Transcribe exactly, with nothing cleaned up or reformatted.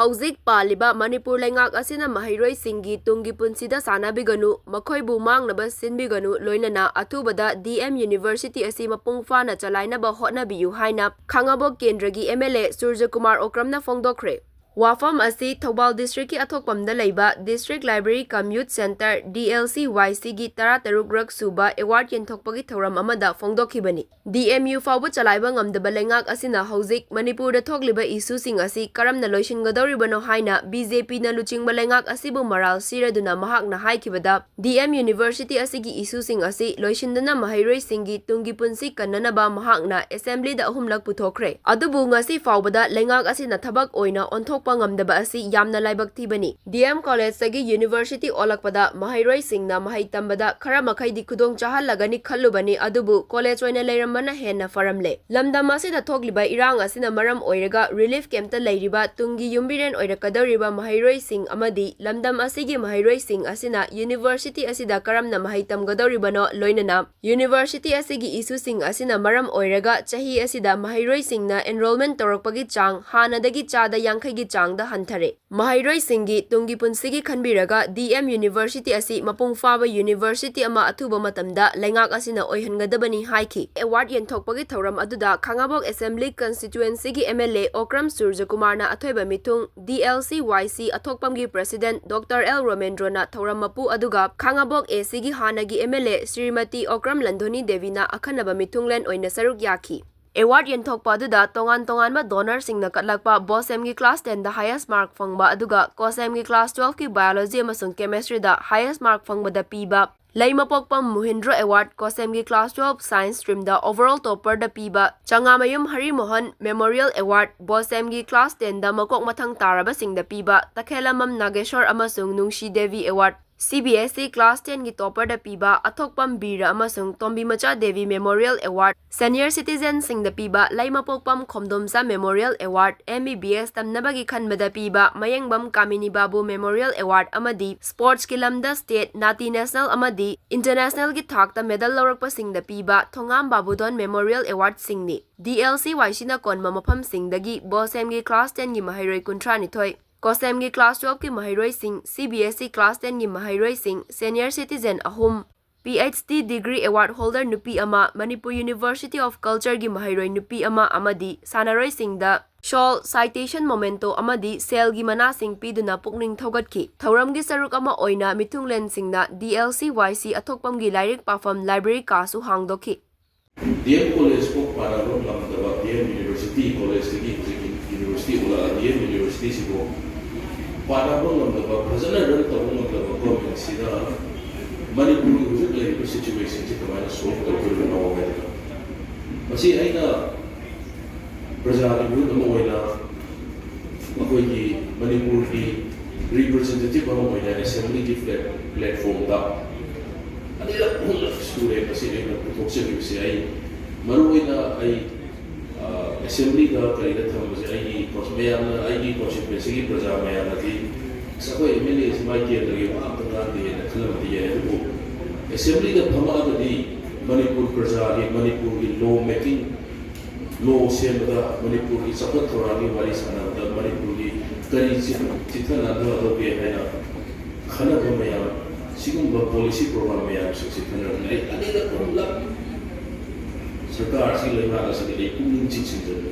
ꯍꯧꯖꯤꯛ ꯄꯥꯜꯂꯤꯕ ꯃꯅꯤꯄꯨꯔ ꯂꯩꯉꯥꯛ ꯑꯁꯤꯅ ꯃꯍꯩꯔꯣꯏꯁꯤꯡꯒꯤ ꯇꯨꯡꯒꯤ ꯄꯨꯟꯁꯤꯗ ꯁꯥꯟꯅꯕꯤꯒꯅꯨ, ꯃꯈꯣꯏꯕꯨ ꯃꯥꯡꯅꯕ ꯁꯤꯟꯕꯤꯒꯅꯨ, ꯂꯣꯏꯅꯅ ꯑꯊꯨꯕꯗ ꯗꯤ ꯑꯦꯝ ꯌꯨꯅꯤꯚꯔꯁꯤꯇꯤ ꯑꯁꯤ ꯃꯄꯨꯡ ꯐꯥꯅ ꯆꯂꯥꯏꯅꯕ ꯍꯣꯠꯅꯕꯤꯌꯨ ꯍꯥꯏꯅ ꯈꯥꯉꯕꯣꯛ ꯀꯦꯟꯗ꯭ꯔꯒꯤ ꯑꯦꯝ ꯑꯦꯜ ꯑꯦ ꯁꯨꯔꯖꯀꯨꯃꯥꯔ ꯑꯣꯀ꯭ꯔꯝꯅ ꯐꯣꯡꯗꯣꯛꯈ꯭ꯔꯦ꯫ ꯋꯥꯐꯝ ꯑꯁꯤ ꯊꯧꯕꯥꯜ ꯗꯤꯁꯇ꯭ꯔꯤꯛꯀꯤ ꯑꯊꯣꯛꯄꯝꯗ ꯂꯩꯕ District Library cum Youth Centre, D L C Y C ꯒꯤ ꯇꯔꯥꯇꯔꯨꯛ ꯔꯛ ꯁꯨꯕ ꯑꯦꯋꯥꯔꯗ ꯌꯦꯟꯊꯣꯛꯄꯒꯤ ꯊꯧꯔꯝ ꯑꯃꯗ ꯐꯣꯡꯗꯣꯛꯈꯤꯕꯅꯤ꯫ ꯗꯤ ꯑꯦꯝ ꯌꯨ ꯐꯥꯎꯕ ꯆꯂꯥꯏꯕ ꯉꯝꯗꯕ ꯂꯩꯉꯥꯛ ꯑꯁꯤꯅ ꯍꯧꯖꯤꯛ ꯃꯅꯤꯄꯨꯔꯗ ꯊꯣꯛꯂꯤꯕ ꯏꯁꯨꯁꯤꯡ ꯑꯁꯤ ꯀꯔꯝꯅ ꯂꯣꯏꯁꯤꯟꯒꯗꯧꯔꯤꯕꯅꯣ ꯍꯥꯏꯅ ꯕꯤ ꯖꯦ ꯄꯤꯅ ꯂꯨꯆꯤꯡꯕ ꯂꯩꯉꯥꯛ ꯑꯁꯤꯕꯨ ꯃꯔꯥꯜ ꯁꯤꯔꯗꯨꯅ ꯃꯍꯥꯛꯅ ꯍꯥꯏꯈꯤꯕꯗ, ꯗꯤ ꯑꯦꯝ ꯌꯨꯅꯤꯚꯔꯁꯤꯇꯤ ꯑꯁꯤꯒꯤ ꯏꯁꯨꯁꯤꯡ ꯑꯁꯤ ꯂꯣꯏꯁꯤꯟꯗꯨꯅ ꯃꯍꯩꯔꯣꯏꯁꯤꯡꯒꯤ ꯇꯨꯡꯒꯤ ꯄꯨꯟꯁꯤ ꯀꯟꯅꯅꯕ ꯃꯍꯥꯛꯅ ꯑꯦꯁꯦꯝꯕ꯭ꯂꯤꯗ ꯑꯍꯨꯝꯂꯛ ꯄꯨꯊꯣꯛꯈ꯭ꯔꯦ꯫ ꯑꯗꯨꯕꯨ ꯉꯁꯤ ꯐꯥꯎꯕꯗ ꯂꯩꯉꯥꯛ ꯑꯁꯤꯅ ꯊꯕꯛ ꯑꯣꯏꯅ ꯑꯣꯟꯊꯣꯛꯄ ꯉꯝꯗꯕ ꯑꯁꯤ ꯌꯥꯝꯅ ꯂꯥꯏꯕꯛ ꯊꯤꯕꯅꯤ꯫ ꯗꯤ ꯑꯦꯝ ꯀꯣꯂꯦꯖꯇꯒꯤ ꯌꯨꯅꯤꯚꯔꯁꯤꯇꯤ ꯑꯣꯜꯂꯛꯄꯗ ꯃꯍꯩꯔꯣꯏꯁꯤꯡꯅ ꯃꯍꯩ ꯇꯝꯕꯗ ꯈꯔ ꯃꯈꯩꯗꯤ ꯈꯨꯗꯣꯡ ꯆꯥꯍꯜꯂꯒꯅꯤ ꯈꯜꯂꯨꯕꯅꯤ, ꯑꯗꯨꯕꯨ ꯀꯣꯂꯦꯖ ꯑꯣꯏꯅ ꯂꯩꯔꯝꯕꯅ ꯍꯦꯟꯅ ꯐꯔꯝꯂꯦ꯫ ꯂꯝꯗꯝ ꯑꯁꯤꯗ ꯊꯣꯛꯂꯤꯕ ꯏꯔꯥꯡ ꯑꯁꯤꯅ ꯃꯔꯝ ꯑꯣꯏꯔꯒ ꯔꯤꯂꯤꯐ ꯀꯦꯝꯞꯇ ꯂꯩꯔꯤꯕ ꯇꯨꯡꯒꯤ ꯌꯨꯝꯕꯤꯔꯦꯟ ꯑꯣꯏꯔꯛꯀꯗꯧꯔꯤꯕ ꯃꯍꯩꯔꯣꯏꯁꯤꯡ ꯑꯃꯗꯤ ꯂꯝꯗꯝ ꯑꯁꯤꯒꯤ ꯃꯍꯩꯔꯣꯏꯁꯤꯡ ꯑꯁꯤꯅ ꯌꯨꯅꯤꯚꯔꯁꯤꯇꯤ ꯑꯁꯤꯗ ꯀꯔꯝꯅ ꯃꯍꯩ ꯇꯝꯒꯗꯧꯔꯤꯕꯅꯣ, ꯂꯣꯏꯅꯅ ꯌꯨꯅꯤꯚꯔꯁꯤꯇꯤ ꯑꯁꯤꯒꯤ ꯏꯁꯨꯁꯤꯡ ꯑꯁꯤꯅ ꯃꯔꯝ ꯑꯣꯏꯔꯒ ꯆꯍꯤ ꯑꯁꯤꯗ ꯃꯍꯩꯔꯣꯏꯁꯤꯡꯅ ꯑꯦꯟꯔꯣꯜꯃꯦꯟ ꯇꯧꯔꯛꯄꯒꯤ ꯆꯥꯡ ꯍꯥꯟꯅꯗꯒꯤ ꯆꯥꯗ ꯌꯥꯡꯈꯩꯒꯤ ꯆꯥꯡꯗ ꯍꯟꯊꯔꯦ꯫ ꯃꯍꯩꯔꯣꯏꯁꯤꯡꯒꯤ ꯇꯨꯡꯒꯤ ꯄꯨꯟꯁꯤꯒꯤ ꯈꯟꯕꯤꯔꯒ ꯗꯤ ꯑꯦꯝ ꯌꯨꯅꯤꯚꯔꯁꯤꯇꯤ ꯑꯁꯤ ꯃꯄꯨꯡ ꯐꯥꯕ ꯌꯨꯅꯤꯚꯔꯁꯤꯇꯤ ꯑꯃ ꯑꯊꯨꯕ ꯃꯇꯝꯗ ꯂꯩꯉꯥꯛ ꯑꯁꯤꯅ ꯑꯣꯏꯍꯟꯒꯗꯕꯅꯤ ꯍꯥꯏꯈꯤ꯫ ꯑꯦꯋꯥꯔꯗ ꯌꯦꯟꯊꯣꯛꯄꯒꯤ ꯊꯧꯔꯝ ꯑꯗꯨꯗ ꯈꯥꯉꯕꯣꯛ ꯑꯦꯁꯦꯝꯕ꯭ꯂꯤ ꯀꯟꯁꯇꯤꯇ꯭ꯋꯦꯟꯁꯤꯒꯤ ꯑꯦꯝ ꯑꯦꯜ ꯑꯦ ꯑꯣꯀ꯭ꯔꯝ ꯁꯨꯔꯖꯀꯨꯃꯥꯔꯅ ꯑꯊꯣꯏꯕ ꯃꯤꯊꯨꯡ, D L C Y C ꯑꯊꯣꯛꯄꯝꯒꯤ ꯄ꯭ꯔꯦꯁꯤꯗꯦꯟꯠ ꯗꯣꯛꯇꯔ ꯑꯦꯜ ꯔꯣꯃꯦꯟꯗ꯭ꯔꯣꯅ ꯊꯧꯔꯝ ꯃꯄꯨ, ꯑꯗꯨꯒ ꯈꯥꯉꯕꯣꯛ ꯑꯦ ꯁꯤꯒꯤ ꯍꯥꯟꯅꯒꯤ M L A Shrimati Okram Landhoni ꯗꯦꯕꯤꯅ ꯑꯈꯟꯅꯕ ꯃꯤꯊꯨꯡꯂꯦꯟ ꯑꯣꯏꯅ ꯁꯔꯨꯛ ꯌꯥꯈꯤ꯫ ꯑꯦꯋꯥꯔꯗ ꯌꯦꯟꯊꯣꯛꯄ ꯑꯗꯨꯗ ꯇꯣꯉꯥꯟ ꯇꯣꯉꯥꯟꯕ ꯗꯣꯅꯔꯁꯤꯡꯅ ꯀꯠꯂꯛꯄ ꯕꯣꯁꯦꯝꯒꯤ ꯀ꯭ꯂꯥꯁ ꯇꯦꯟꯗ ꯍꯥꯏꯌꯦꯁ ꯃꯥꯔꯛ ꯐꯪꯕ, ꯑꯗꯨꯒ ꯀꯣꯁꯦꯝꯒꯤ ꯀ꯭ꯂꯥꯁ ꯇꯨꯋꯦꯜꯐꯀꯤ ꯕꯥꯏꯑꯣꯂꯣꯖꯤ ꯑꯃꯁꯨꯡ ꯀꯦꯃꯦꯁꯇ꯭ꯔꯤꯗ ꯍꯥꯏꯌꯦꯁ ꯃꯥꯔꯛ ꯐꯪꯕꯗ ꯄꯤꯕ ꯂꯩꯃꯄꯣꯛꯄꯝ ꯃꯨꯍꯤꯟꯗ꯭ꯔꯣ ꯑꯦꯋꯥꯔꯗ, ꯀꯣꯁꯦꯝꯒꯤ ꯀ꯭ꯂꯥꯁ ꯇꯨꯋꯦꯜꯐ ꯁꯥꯏꯟꯁ ꯁ꯭ꯇ꯭ꯔꯤꯝꯗ ꯑꯣꯚꯔꯑꯣꯜ ꯇꯣꯞꯄꯔꯗ ꯄꯤꯕ ꯆꯉꯥꯃꯌꯨꯝ ꯍꯔꯤꯃꯣꯍꯟ ꯃꯦꯃꯣꯔꯤꯌꯦꯜ ꯑꯦꯋꯥꯔꯗ, ꯕꯣꯁꯦꯝꯒꯤ ꯀ꯭ꯂꯥꯁ ꯇꯦꯟꯗ ꯃꯀꯣꯛ ꯃꯊꯪ ꯇꯥꯔꯕꯁꯤꯡꯗ ꯄꯤꯕ ꯇꯈꯦꯂꯝꯕꯝ ꯅꯥꯒꯦꯁꯣꯔ ꯑꯃꯁꯨꯡ Nungshi Devi award, C B S E Class ten ꯒꯤ topper ꯗ ꯄꯤꯕ ꯑꯊꯣꯛꯄꯝ ꯕꯤꯔ ꯑꯃꯁꯨꯡ ꯇꯣꯝꯕꯤꯃꯆꯥ Devi Memorial Award, Senior Citizen ꯁꯤꯡꯗ ꯄꯤꯕ ꯂꯩꯃꯄꯣꯛꯄꯝ ꯈꯣꯝꯗꯣꯝꯆꯥ Memorial Award, M B B S ꯇꯝꯅꯕꯒꯤ ꯈꯟꯕꯗ ꯄꯤꯕ ꯃꯌꯦꯡꯕꯝ ꯀꯥꯃꯤꯅꯤ ꯕꯥꯕꯨ Memorial Award ꯑꯃꯗꯤ sports ꯀꯤ ꯂꯝꯗ state, ꯅꯥꯇꯤ national ꯑꯃꯗꯤ international ꯒꯤ ꯊꯥꯛꯇ medal ꯂꯧꯔꯛꯄꯁꯤꯡꯗ ꯄꯤꯕ ꯊꯣꯉꯥꯝ ꯕꯥꯕꯨꯗꯣꯟ Memorial Award ꯁꯤꯡꯅꯤ꯫ D L C Y C ꯅ ꯀꯣꯟꯕ ꯃꯐꯝꯁꯤꯡꯗꯒꯤ ꯕꯣꯁꯦꯝꯒꯤ class ten ꯒꯤ ꯃꯍꯩꯔꯣꯏ ꯀꯨꯟꯊ꯭ꯔꯥ ꯅꯤꯊꯣꯏ, ꯀꯣꯁꯦꯝꯒꯤ class twelve ꯀꯤ ꯃꯍꯩꯔꯣꯏꯁꯤꯡ, C B S E Class ten ꯒꯤ ꯃꯍꯩꯔꯣꯏꯁꯤꯡ, Senior Citizen ꯑꯍꯨꯝ, P H D degree award holder ꯅꯨꯄꯤ ꯑꯃ, Manipur University of Culture ꯒꯤ ꯃꯍꯩꯔꯣꯏ ꯅꯨꯄꯤ ꯑꯃ ꯑꯃꯗꯤ ꯁꯥꯟꯅꯔꯣꯏꯁꯤꯡꯗ shawl, citation memento ꯑꯃꯗꯤ ꯁꯦꯜꯒꯤ ꯃꯅꯥꯁꯤꯡ ꯄꯤꯗꯨꯅ ꯄꯨꯛꯅꯤꯡ ꯊꯧꯒꯠꯈꯤ꯫ ꯊꯧꯔꯝꯒꯤ ꯁꯔꯨꯛ ꯑꯃ ꯑꯣꯏꯅ ꯃꯤꯊꯨꯡꯂꯦꯟꯁꯤꯡꯅ D L C Y C ꯑꯊꯣꯛꯄꯝꯒꯤ ꯂꯥꯏꯔꯤꯛ ꯄꯥꯐꯝ library ꯀꯥꯁꯨ ꯍꯥꯡꯗꯣꯛꯈꯤ꯫ D M College ꯐꯥꯎ ꯄꯥꯟꯅꯕ ꯉꯝꯗꯕ, D M University College ꯇꯒꯤ ꯍꯧꯖꯤꯛ university ꯑꯣꯜꯂꯛꯑ D M University ꯁꯤꯐꯥꯎ ꯄꯥꯟꯅꯕ ꯉꯝꯗꯕ, ꯐꯖꯅ run ꯇꯧꯕ ꯉꯝꯗꯕ government ꯁꯤꯗ ꯃꯅꯤꯄꯨꯔꯒꯤ ꯍꯧꯖꯤꯛ ꯂꯩꯔꯤꯕ situation ꯁꯤ ꯀꯃꯥꯏꯅ solve ꯇꯧꯗꯣꯔꯤꯕꯅꯣ ꯍꯥꯏꯗꯅ, ꯃꯁꯤ ꯑꯩꯅ ꯄ꯭ꯔꯖꯥꯒꯤ ꯃꯤꯍꯨꯠ ꯑꯃ ꯑꯣꯏꯅ ꯑꯩꯈꯣꯏꯒꯤ ꯃꯅꯤꯄꯨꯔꯒꯤ representative ꯑꯃ ꯑꯣꯏꯅ assembly ꯒꯤ plat-, platform ꯗ ꯑꯅꯤꯔꯛ ꯑꯍꯨꯝꯂꯛ ꯁꯨꯔꯦ ꯃꯁꯤ ꯑꯩꯅ ꯄꯨꯊꯣꯛꯆꯈꯤꯕꯁꯦ꯫ ꯑꯩ ꯃꯔꯨꯑꯣꯏꯅ ꯑꯩ, ꯑ, assembly ꯗ ꯀꯔꯤꯗ ꯊꯝꯕꯁꯦ ꯑꯩꯒꯤ cons-, ꯃꯌꯥꯝꯅ, ꯑꯩꯒꯤ constituency ꯒꯤ ꯄ꯭ꯔꯖꯥ ꯃꯌꯥꯝꯅꯗꯤ, "ꯑꯁ, ꯑꯩꯈꯣꯏ M L A ꯁꯤ ꯃꯥꯏ ꯀꯦꯟꯗ꯭ꯔꯒꯤ ꯋꯥ ꯑꯝꯇ ꯉꯥꯡꯗꯦꯅ" ꯈꯜꯂꯝꯕꯗꯤ ꯌꯥꯏ, ꯑꯗꯨꯕꯨ assembly ꯗ ꯐꯝꯃꯛꯑꯒꯗꯤ ꯃꯅꯤꯄꯨꯔ ꯄ꯭ꯔꯖꯥꯒꯤ, ꯃꯅꯤꯄꯨꯔꯒꯤ law making, law ꯁꯦꯝꯕꯗ, ꯃꯅꯤꯄꯨꯔꯒꯤ ꯆꯥꯎꯈꯠ ꯊꯧꯔꯥꯡꯒꯤ ꯋꯥꯔꯤ ꯁꯥꯟꯅꯕꯗ, ꯃꯅꯤꯄꯨꯔꯒꯤ ꯀꯔꯤ ꯆꯤ-, ꯆꯤꯊ ꯅꯥꯟꯊꯗꯧꯒꯦ ꯍꯥꯏꯅ ꯈꯟꯅꯕ ꯃꯌꯥꯝ, ꯁꯤꯒꯨꯝꯕ policy program ꯃꯌꯥꯝꯁꯤꯡꯁꯤ ꯈꯟꯅꯔꯛꯅꯤ꯫ ꯑꯩ ꯑꯅꯤꯔꯛ ꯑꯍꯨꯝꯂꯛ ꯁꯔꯀꯥꯔ ꯑꯁꯤ, ꯂꯩꯉꯥꯛ ꯑꯁꯤꯗ ꯑꯩ ꯄꯨꯛꯅꯤꯡ ꯆꯤꯡꯁꯤꯟꯖꯕꯅꯤ꯫